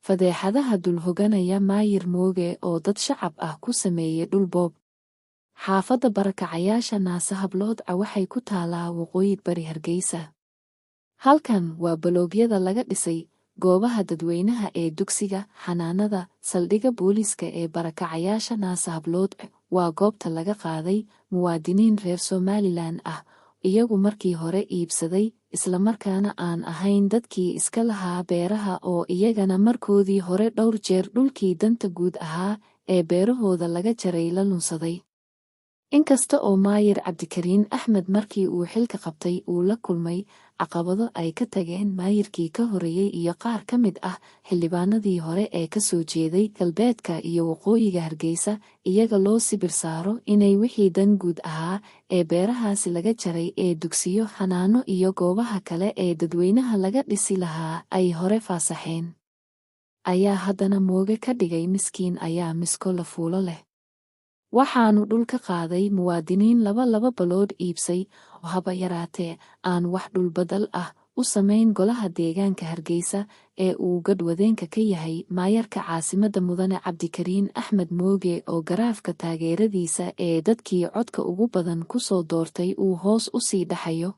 Fadeexadaha dul hoganaya Maayir Mooge oo dad shacab ah ku sameeyay dhul boob. Xaafadda barakacayaasha Naasa Habloodca waxay ku taalaa waqooyi bari Hargeysa. Halkan waa baloogyada laga dhisay goobaha dadweynaha ee dugsiga, xanaanada, saldhigga booliiska ee barakacayaasha Naasa Habloodc. Waa goobta laga qaaday muwaadiniin reer Somaliland ah, iyagu markii hore iibsaday, islamarkaana aan ahayn dadkii iska lahaa beeraha oo iyagana markoodii hore dhowr jeer dhulkii danta guud ahaa ee beerahooda laga jaray la lunsaday. Inkasta oo Maayir Cabdikariin Axmed markii uu xilka qabtay uu la kulmay caqabado ay ka tageen maayirkii ka horreeyey iyo qaar ka mid ah xildhibaanadii hore ee ka soo jeeday galbeedka iyo waqooyiga Hargeysa, iyaga loo sibir saaro inay wixii dan guud ahaa ee beerahaasi laga jaray ee dugsiyo, xanaano iyo goobaha kale ee dadweynaha laga dhisi lahaa ay hore faasaxeen, ayaa haddana Mooge ka dhigay miskiin ayaa misko la fuulo leh. Waxaanu dhul ka qaaday muwaadiniin laba laba baloodh iibsay oo haba yaraatee aan wax dhulbadal ah u samayn golaha deegaanka Hargeysa ee uu gadhwadeenka ka yahay maayarka caasimadda Mudane Cabdikariin Axmed Mooge, oo garaafka taageeradiisa ee dadkii codka ugu badan ku soo doortay uu hoos u sii dhaxayo.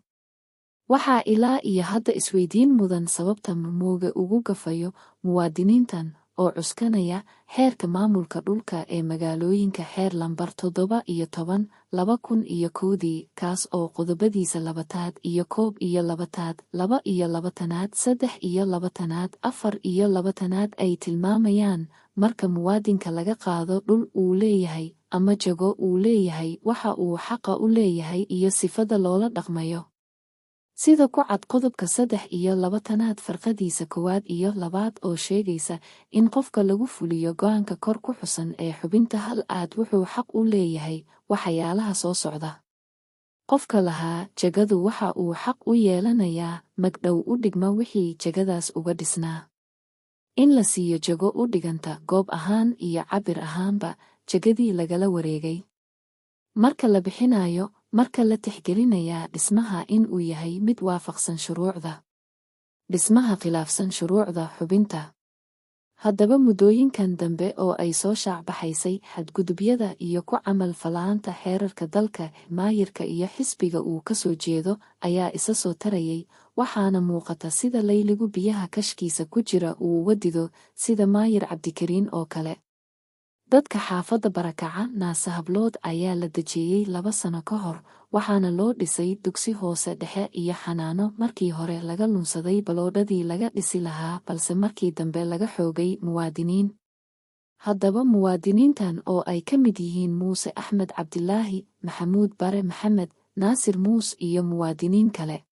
Waxaa ilaa iyo hadda isweydiin mudan sababta Mooge ugu gafayo muwaadiniintan oo cuskanaya xeerka maamulka dhulka ee magaalooyinka, xeer lambar 17 2001-dii, kaas oo qodobadiisa 20aad iyo 21aad, 22aad, 23aad, 24aad ay tilmaamayaan marka muwaadinka laga qaado dhul uu leeyahay ama jago uu leeyahay, waxa uu xaqa u leeyahay iyo sifada loola dhaqmayo. Sida ku cad qodobka 23aad farqadiisa koowaad iyo labaad oo sheegaysa in qofka lagu fuliyo go'aanka kor ku xusan ee xubinta hal aad wuxuu xaq u leeyahay waxyaalaha soo socda. Qofka lahaa jagadu waxa uu xaq u yeelanayaa magdhow u dhigma wixii jagadaas uga dhisnaa. In la siiyo jago u dhiganta goob ahaan iyo cabir ahaanba jagadii lagala wareegay. Marka la bixinayo, marka la tixgelinayaa dhismaha in uu yahay mid waafaqsan shuruucda. Dhismaha khilaafsan shuruucda xubinta. Haddaba, muddooyinkan dambe oo ay soo shaacbaxaysay xadgudubyada iyo ku camal falaanta xeerarka dalka, maayirka iyo xisbiga uu ka soo jeedo ayaa isa soo tarayay, waxaana muuqata sida layligu biyaha kashkiisa ku jira uu wadido, sida Maayir Cabdikariin oo kale. Dadka xaafadda barakaca Naasa Hablood ayaa la dejiyey 2 sano ka hor, waxaana loo dhisay dugsi hoose dhexe iyo xanaano markii hore laga lunsaday baloodhadii laga dhisi lahaa, balse markii dambe laga xoogay muwaadiniin. Haddaba, muwaadiniintan oo ay ka mid yihiin Muuse Axmed Cabdilaahi, Maxamuud Bare Maxamed, Naasir Muus iyo muwaadiniin kale.